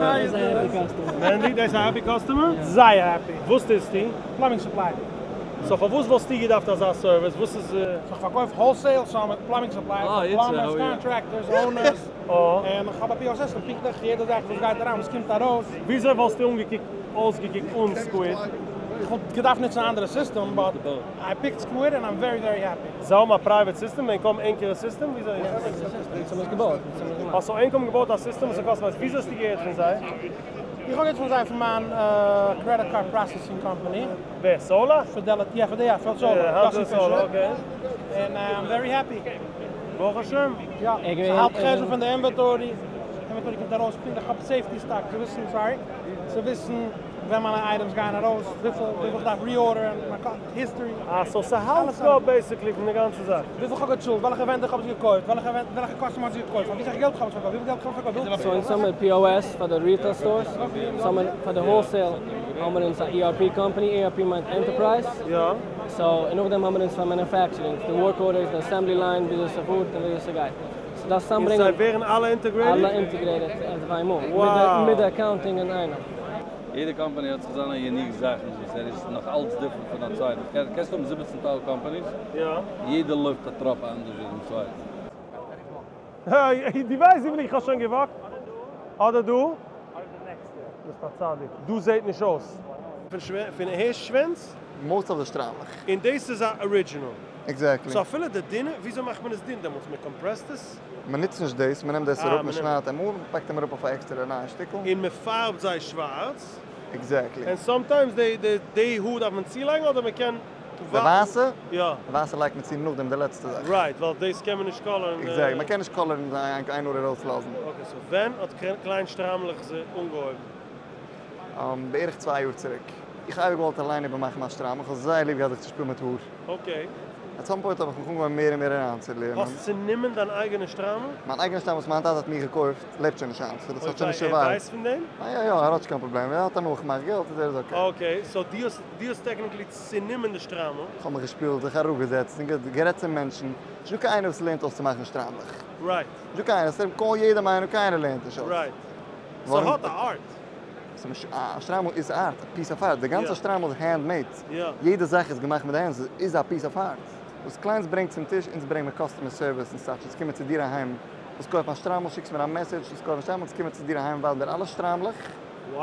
מענדי, דאס איז א happy customer? זייער happy. וואס טוסטו? Plumbing supply. So פארוואס וואלסטו געדארפט אזא service? וואס איז. איך פארקויף wholesale, so מיט plumbing supply פאר plumbers, contractors, owners, און איך האב א POS system פונקטליך יעדע זאך וואס גייט אריין וואס קומט ארויס. וויאזוי וואלסטו אנגעקוקט אויסגעקוקט אן Squid? איך וואלט געדארפט נוצן א אנדערע system but I picked Squid and I'm very very happy. זיי האבן א private system? ענק האבן ענקערע system? וויאזוי איז עס? אונז האבן עס געבויט. אה so ענק האבן געבויט א system וואס קאסט ווייסט וויאזוי האסטו געהערט פון זיי? איך האב געהערט פון זיי פון מיין credit card processing company. ווער? סאלא? Fidelity, יא יא סאלא, יאסי פישער, און I'm very happy. ברוך השם. יא, ס'האלט חשבון פון די inventory, inventory קומט ארויס פונקטליך, כ'האב safety stock צו וויסן, sorry, צו וויסן ווען מיינע items גייען ארויס, וויפיל וויפיל כ'דארף reorder ן, מיין history. אה, so ס'האלט גאר basically פון די גאנצע זאך. וויפיל כ'האב געצאלט, וועלכע vendor כ'האב עס געקויפט, וועלכע וועלכע customer האט עס געקויפט, פאר ווי סאך געלט כ'האב עס פארקויפט, וויפיל געלט כ'האב פארקויפט. So אונז האמיר POS פאר די retail stores, אונז האמיר פאר די wholesale האמיר אונז א ERP company, ERP מיינט enterprise, so און נאכדעם האמיר אונז פאר manufacturing, די work orders, די assembly line, וויאזוי ס'פארט און וויאזוי ס'גייט. So דארפסט צוזאמברענגען. און זיי ווערן אלע integrated? אלע integrated אויף איינמאל, מיט די accounting אינאיינעם. יעדע קאמפאני האט זיך זיינע unique זאכן וואס ער איז נאך אלץ different פון א צווייטן. קענסט האבן 17 tile companies, יעדער לויפט א טראפ אנדערש ווי דעם צווייטן. דו ווייסט וויפיל איך האב שוין גע walk ט? אדער דא? ביסט א צדיק. דא זעט נישט אויס. פון הערשט שווענץ? Most of די שטריימלעך. און דאס איז א original? Exactly. So אפילו די דינע, וויאזוי מאכט מען עס דין דעמאלטס? מען compress ט עס? מען נוצט נישט דאס, מען נעמט דאס אראפ, מען שניידט אים אן, מען פאקט אים אראפ אויף א עקסטערע נייע שטיקל. און מען פארבט זיי שווארץ. Exactly. און sometimes די די די האר דארף מען צולייגן אדער מען קען. די ווייסע? יא. די ווייסע לייגט מען צו נאכדעם די לעצטע זאך. Right, ווייל דאס קען מען נישט color ן. Exactly, מען קען נישט color ן איין האר ארויסלאזן. Okay, so ווען האט קליין שטריימלעך זיך אנגעהויבן? בערך צוויי יאר צוריק. איך האב אייביג געוואלט אליין איבערמאכן מיין שטריימל, איך האב זייער ליב געהאט זיך צו שפילן מיט האר. Okay. At some point האב איך מיך אנגעהויבן מער און מער אריינצולערנען. האסט צענומען דיין אייגענע שטריימל? מיין אייגענע שטריימל וואס מיין טאטע האט מיר געקויפט לעבט שוין נישט היינט, so דאס האט שוין נישט אוי וויי, survive ד. ער ווייסט פון דעם? יא יא, ער האט נישט קיין פראבלעם, ער האט הנאה, איך מאך געלט, איז ער איז okay. Okay, so דו האסט דו האסט technically צענומען די שטריימל? איך האב מיך געשפילט, זיך אראפגעזעצט און גערעדט צו מענטשן, נישטא קיין איינער וואס לערנט אויס צו מאכן שטריימלעך. Right. נישטא קיין איינער, ס'קען יעדער מיינען, קיינער לערנט נישט אויס. Right. ס'האט א art. א שטריימל איז art, א piece of art, די גאנצע שטריימל איז hand made, יעדע זאך איז געמאכט מיט די הענט, ס'איז א piece of art. וואס clients ברענגט צום טיש, אונז ברענג מיר customer service און such, אונז קומען צו דיר אהיים, ווילסט קויפן א שטריימל שיקסט מיר א message, ווילסט קויפן א שטריימל, אונז קומען צו דיר אהיים ווייזן דיר אלע שטריימלעך. Wow!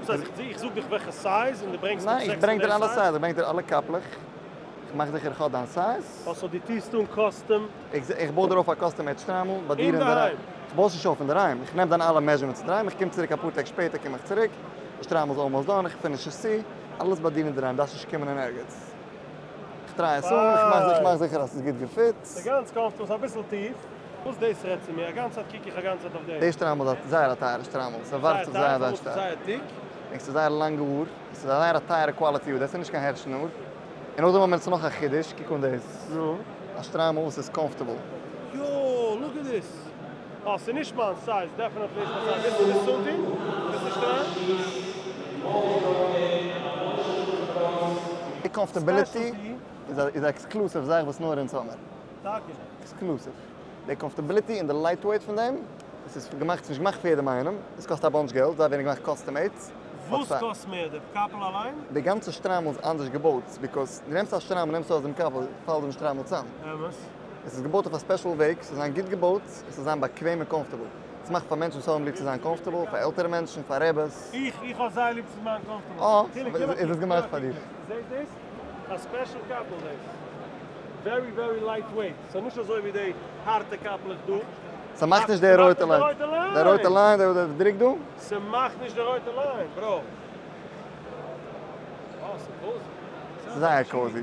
דאס הייסט איך זאג דיך וועלכע size און דו ברענגסט מיר ניין, זעקס איך ברענג פון דיר די אלע size? Size, איך ברענג דיר אלע קאפלעך, איך מאך זיכער איך האב דיין size. אה, so דו טוסט אן custom? איך בוי דיר אויף א custom made שטריימל ביי דיר אינדערהיים. איך בוי עס נישט אויף אינדערהיים, איך נעם דיין אלע measurements אינדערהיים, איך קום צוריק אפאר טעג שפעטער קום איך צוריק, די שטריימל איז almost done, איך finish עס צו, אלעס ביי דיר אינדערהיים, דארפסט נישט קומען אין ערגעץ. איך try עס אן, איך מאך זיכער אז עס איז גוט גע fit. ס'איז גאנץ comfortable, ס'איז אביסל טיף. וואס דאס רעדט צו מיר? א גאנצע צייט קוק איך א גאנצע צייט אויף דעם. די שטריימל איז א זייער א טייערע שטריימל, ס'ווארפט זיך זייער זייער שטארק. זייער דיק. און ס'איז זייער לאנגע האר, ס'איז א זייער א טייערע quality האר, דאס איז נישט קיין הערשן האר. און נאכדעם האבן מיר יעצט נאך א חידוש, קוק אן דאס. נו? א שטריימל וואס איז comfortable. יואו, look at this! אה, ס'איז נישט מיין size, definitely נישט מיין size. ווילסט עס אנטון? ווילסט נישט try ען? די comfortability איז א exclusive זאך וואס נאר אונז האמער. טאקע? Exclusive. די comfortability און די lightweight פון דעם, עס איז געמאכט, ס'איז נישט געמאכט פאר יעדעם איינעם, עס קאסט א bunch געלט, זיי ווערן געמאכט custom made. וואס קאסט מער, די קאפל אליין? די גאנצע שטריימל איז אנדערש געבויט, because דו נעמסט א שטריימל נעמסט אויס דעם קאפל, פאלט דעם שטריימל צאם. אמת. עס איז געבויט אויף א special וועג, ס'זאל זיין גוט געבויט, עס זאל זיין באקוועם און comfortable. עס מאכט פאר מענטשן וואס האבן ליב צו זיין comfortable, פאר עלטערע מענטשן, פאר רעבעס. איך איך האב זייער ליב צו זיין comfortable. אה, איז עס געמאכט פאר דיר. זעהסט דאס? א special קאפל דאס. Very very lightweight. ס'איז נישט אזוי ווי די הארטע קאפלעך דא. ס'מאכט נישט די רויטע line. די רויטע line, די דרוק דא. ס'מאכט נישט די רויטע line, bro. אה, ס'איז cozy. ס'איז זייער cozy.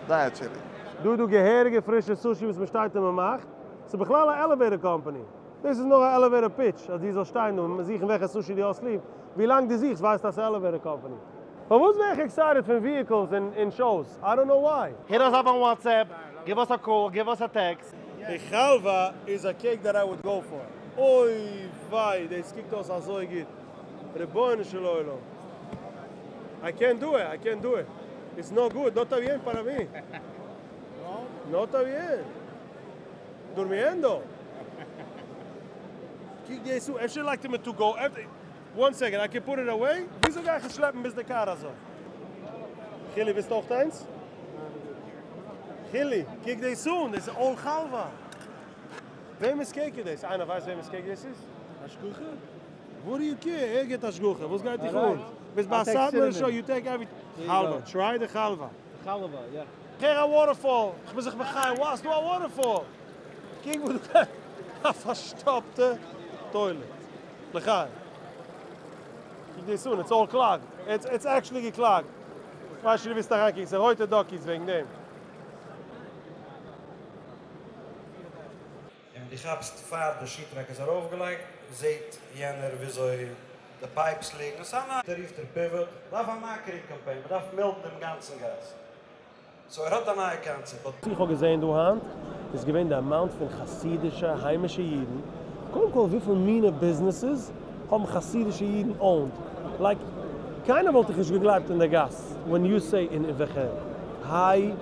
זייער chilly. דא איז דא געהעריגע פרישע סושי וואס מ'שטייט און מ'מאכט. ס'איז בכלל א elevator company. דאס איז נאר א elevator pitch אז דו זאלסט שטיין דא און זוכן וועלכע סושי דו האסט ליב. ווי לאנג דו זוכסט ווייסטו אז ס'איז elevator company. פארוואס ווער איך excited פון vehicles און shows? I don't know why. Hit us up on WhatsApp. Give us a call, give us a text. די חלבה איז א cake that I would go for. אוי וויי, דאס קוקט אויס אזוי גוט. רבונו של עולם. I can't do it, I can't do it. It's no good, no está bien para mí. No está bien. Durmiendo. קוק דאס אן, אפשר לייגט ער מיר to go. One second, I can put it away. וויאזוי גיי איך עס שלעפן ביז די קאר אזוי? חילי, ווילסט אויך איינס? חילי, קוק דאס אן, דאס איז all חלבה. וועמענס cake איז דאס? איינער ווייסט וועמענס cake דאס איז? השגחה? What do you care? ער גיט השגחה. וואס גייט דיך אן? ביסט ביי סאטמאר show, you take every... חלבה, try the חלבה. חלבה, yeah. הער א waterfall. איך בין זיך מחיה. וואו, ס'דא א waterfall. קוק וואו דו א פארשטאפטע toilet. לחיים. קוק דאס אן, it's all clogged. It's, it's actually geclogged. ווייסט דו ווילסט אריינקוקן, ס'איז רויטע duckies וועגן דעם. און דו כאפסט פאר די sheetrock איז ארויפגעלייגט זעהט יענער וויאזוי די pipes ליגן, עס איז א נייע רופט ער pivot, מ'דארף א marketing campaign, מ'דארף מעלדן דעם גאנצן גאס, so ער האט א נייע קאנצעפט but. וואס איך האב געזעהן דא היינט איז געווען די amount פון חסידישע היימישע אידן, קודם כל וויפיל מינע ביזנעסעס האבן חסידישע אידן owned, like קיינער וואלט דיך נישט געגלייבט אין די גאס when you say אין וועלכע high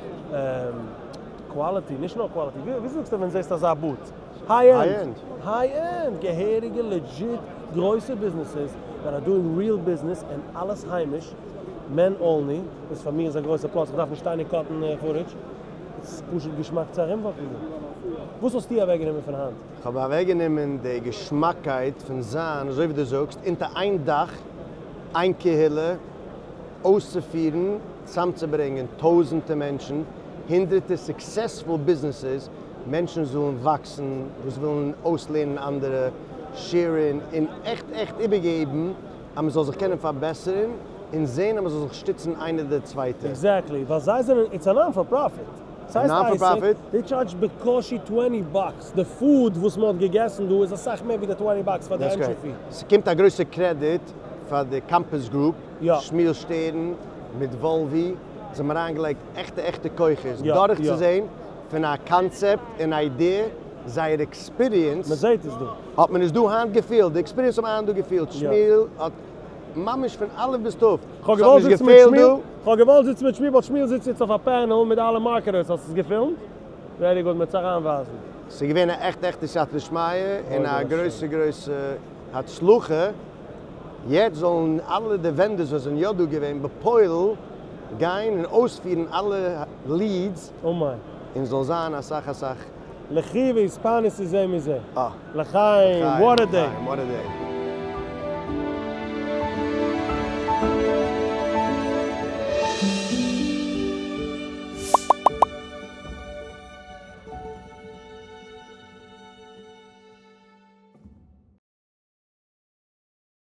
quality, נישט נאר quality, ווי זאגסטו ווען זעסט אזא booth? High end! High end! געהעריגע legit גרויסע ביזנעסעס that are doing real business און אלעס היימיש, men only, וואס פאר מיר איז א גרויסע plus, איך דארף נישט שטיין און cut ן footage, עס איז פשוט געשמאק צו ארומוואקן דא. וואס האסטו אוועקגענומען פון היינט? כ'האב אוועקגענומען די געשמאקקייט פון זיין, אזוי ווי דו זאגסט, אונטער איין דאך, איין קהילה, אויסצופירן, צאמצוברענגען טויזענטע מענטשן, הונדרעטע successful ביזנעסעס, מענטשן זאלן וואקסן, וואס ווילן אויסלערנען אנדערע, share ן, און עכט עכט איבערגעבן אז מען זאל זיך קענען פארבעסערן, און זען אז מען זאל זיך שטיצן איינער די צווייטע. Exactly, ווייל זיי זענען, it's a non for profit. ס'הייסט עסק, they charge בקושי twenty bucks, די food וואס מען האט געגעסן דא איז אסאך מער ווי די twenty bucks פאר די entry fee. ס'קומט א גרויסע קרעדיט פאר די Compass Group, שמואל שטערן מיט וואלווי, זיי האבן אריינגעלייגט עכטע עכטע כוחות דורכצוזען פון א קאנצעפט און idea, זייער experience. מען זעט עס דא. האט מען עס דא היינט געפילט, די experience האט מען היינט דא געפילט, שמואל האט ממש פון אלף ביז ת', כ'האב געוואלט זיצן מיט שמואל, כ'האב געוואלט זיצן מיט שמואל but שמואל זיצט יעצט אויף א panel מיט אלע marketers, האסט עס געפילמט? Very good, מ'עט זיך אריינווייזן. ס'איז געווען א עכטע עכטע סייעתא דשמיא און א גרויסע גרויסע הצלחה, יעצט זאלן אלע די vendors וואס זענען יא דא געווען בפועל גיין און אויספירן אלע leads, אמן. און זאל זיין אסאך אסאך. לכי והתפרנסי זה מזה. לחיים, what a day. What a day.